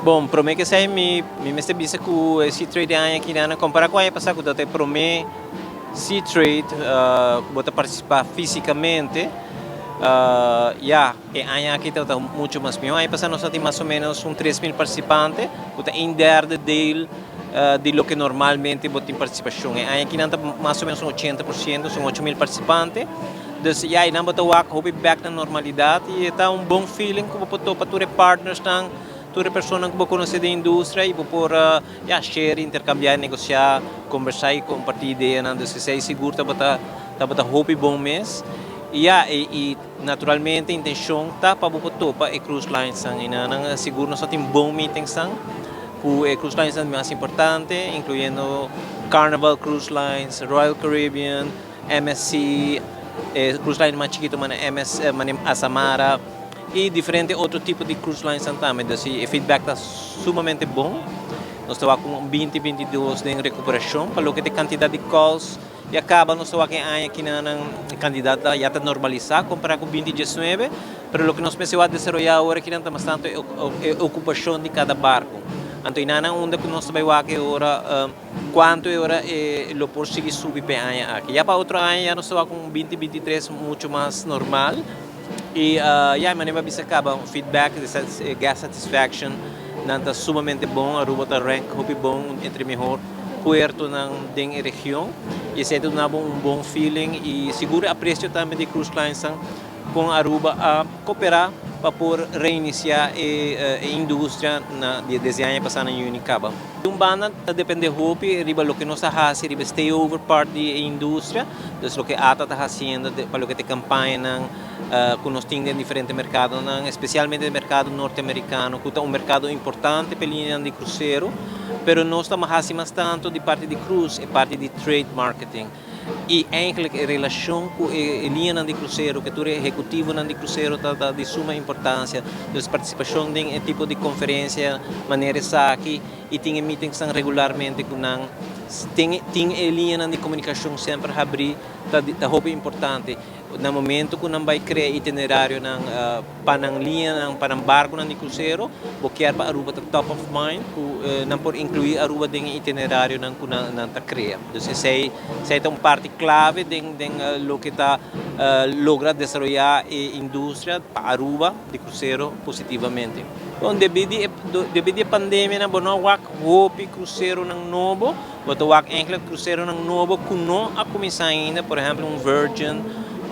Bon, prome cu esey mi mester bisa cu e Seatrade di aña aki nan compara cu aña pasa cu ta e prome Seatrade cu bo ta participa fisicamente, ya, e aña aki ta mucho mas miho. Aña pasa nos tin mas o menos un 3000 participante, cu ta un derde deel di loke normalmente bo tin participacion. E aña aki nan ta mas o menos un 80%, son 8000 participante. Dus ja, y nan bo ta wak hopi back na normalidad y ta un bon feeling cu bo por topa tur e partners nan, tur e persona cu bo conoce den industria y bo por ja, share, intercambia, negocia, conversa y comparti idea nan. Dus esey sigur tabata hopi bon mes. Y ja, y naturalmente intencion ta pa bo topa e cruise lines nan y nan sigur nos tin bon meetings nan cu e cruise lines nan mas importante, incluyendo Carnival Cruise Lines, Royal Caribbean, MSC, cruise line mas chikito manera MS, manera Azamara y diferente otro tipo di cruise lines tambe. Anto, e feedback ta sumamente bon. Nos ta cu 2022 den recuperacion pa loke ta cantidad di calls y a caba nos ta cu aña aki na cantidad ya ta normalisa compara cu 2019, pero loke nos mester desaroya awor aki ta bastante e ocupacion di cada barco. Anto, na unda cu nos ta bay wak awor cuanto awor lo por sigui subi pa aña aki. Ya pa otro aña ya nos ta cu 2023 mucho mas normal. Y ja, manera bisa caba feedback, guest satisfaction, nan ta sumamente bon, Aruba ta rank hopi bon entre mihor puerto nan den region. Y esey ta un bon feeling y sigur aprecio tambe di cruise lines cu Aruba a coopera pa por reinicia e industria na desde aña pasa na juni caba. Un banda ta depende hopi riba loke nos ta haci, riba stay over part di industria, dus loke ATA ta haciendo pa loke ta campaña nan, cu nos tin den diferente mercado nan, especialmente e mercado norteamericano, cu ta un mercado importante pa linea di crucero, pero nos ta haciendo mas tanto di parti di cruise y parti di trade marketing. Y eigenlijk e relacion cu e linea di crucero, cu tur ehecutivo di crucero ta di suma importancia. Dus participacion den tipo di conferencia, manera esaki, y tin meetings regularmente cu nan, tin e linea di comunicacion semper habri, ta hopi importante. Na momento cu nan bay crea itinerario nan pa nan linea nan pa nan barco nan di crucero, bo kier pa Aruba ta top of mind, cu nan por inclui Aruba den itinerario nan cu nan ta crea. Dus esey ta un parti clave den loke ta logra desaroya e industria pa Aruba di crucero positivamente. Bon, debi na pandemia nan bo no wak hopi crucero nan nobo, bo ta wak eigenlijk crucero nan nobo cu no a cuminsa ainda, por ehempel un Virgin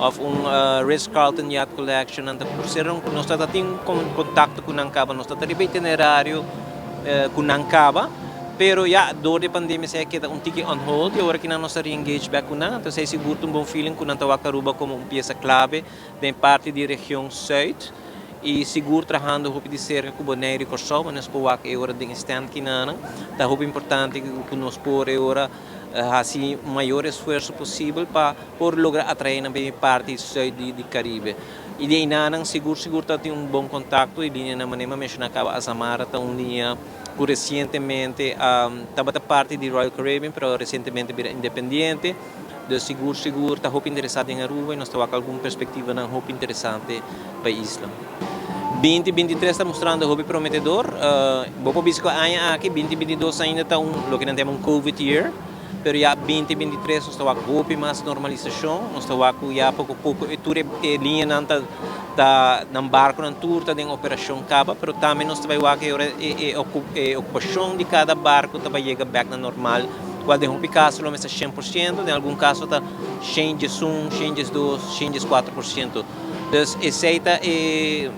of un Ritz-Carlton Yacht Collection, anto crucero nos ta tin contacto cu nan caba, nos ta riba itinerario cu nan caba, pero ja, door di pandemia esey a keda un tiki on hold y awor cu nos a re-engage back cu nan, anto esey sigur un bon feeling cu nan ta wak Aruba como un pieza clave den parti di region Zuid y sigur trahando hopi di cerca cu Bonaire y Corsou, nos por wak e ora den stand aki nan, ta hopi importante cu nos por e ora haci mayor esfuerso posibel pa por logra atrae na parti zuid di Caribe. Y di eynan sigur sigur ta tin un bon contacto y linea na manera menciona caba, Azamara ta un linea cu recientemente tabata parti di Royal Caribbean, pero recientemente bira independiente. Dus sigur sigur ta hopi interesa den Aruba y nos ta cu algun perspectiva nan hopi interesante pa e isla. 2023 ta mustrando hopi prometedor. Bo por bisa cu aña aki 2022 ainda ta un loke nan yama un COVID year, pero ya 2023 nos ta cu hopi mas normalisacion, nos ta cu ya poco poco e tur e linea nan ta nan barco nan tur ta den operacion caba, pero tambe nos ta bay wak e e ocupacion di cada barco ta bay yega back na normal, cual den hopi caso lo mester 100%, den algun caso ta 101, 102, 104%. Dus esey ta e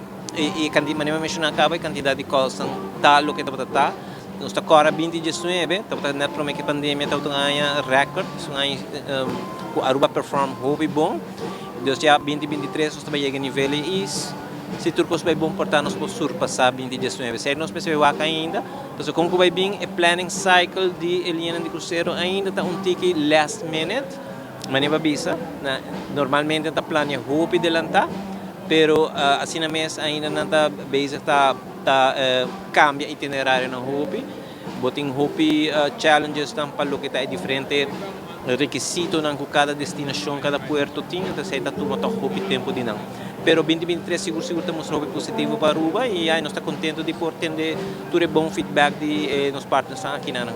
cantidad, manera menciona caba, e cantidad di calls ta loke ta. Nos ta awor 2019, ta net prome cu pandemia ta un aña record, un aña cu Aruba perform hopi bon. Dus ya 2023 nos ta yega nivel y si tur cos bay bon, por ta nos por surpasa 2019. Si nos mester wak ainda, anto con cu bay bin e planning cycle di linea di crucero ainda ta un tiki last minute. Manera bisa, na, normalmente ta planea hopi delanta, pero asina mes ainda nan ta bezig ta cambia itinerario na hopi. Bo tin hopi challenges tan pa loke ta diferente requisito nan cu cada destinacion, cada puerto tin, anto esey ta tuma toch hopi tempo di nan. Pero 2023 sigur sigur ta mustra positivo pa Aruba y ay, nos ta contento di por tende tur bon feedback di nos partners aki nan.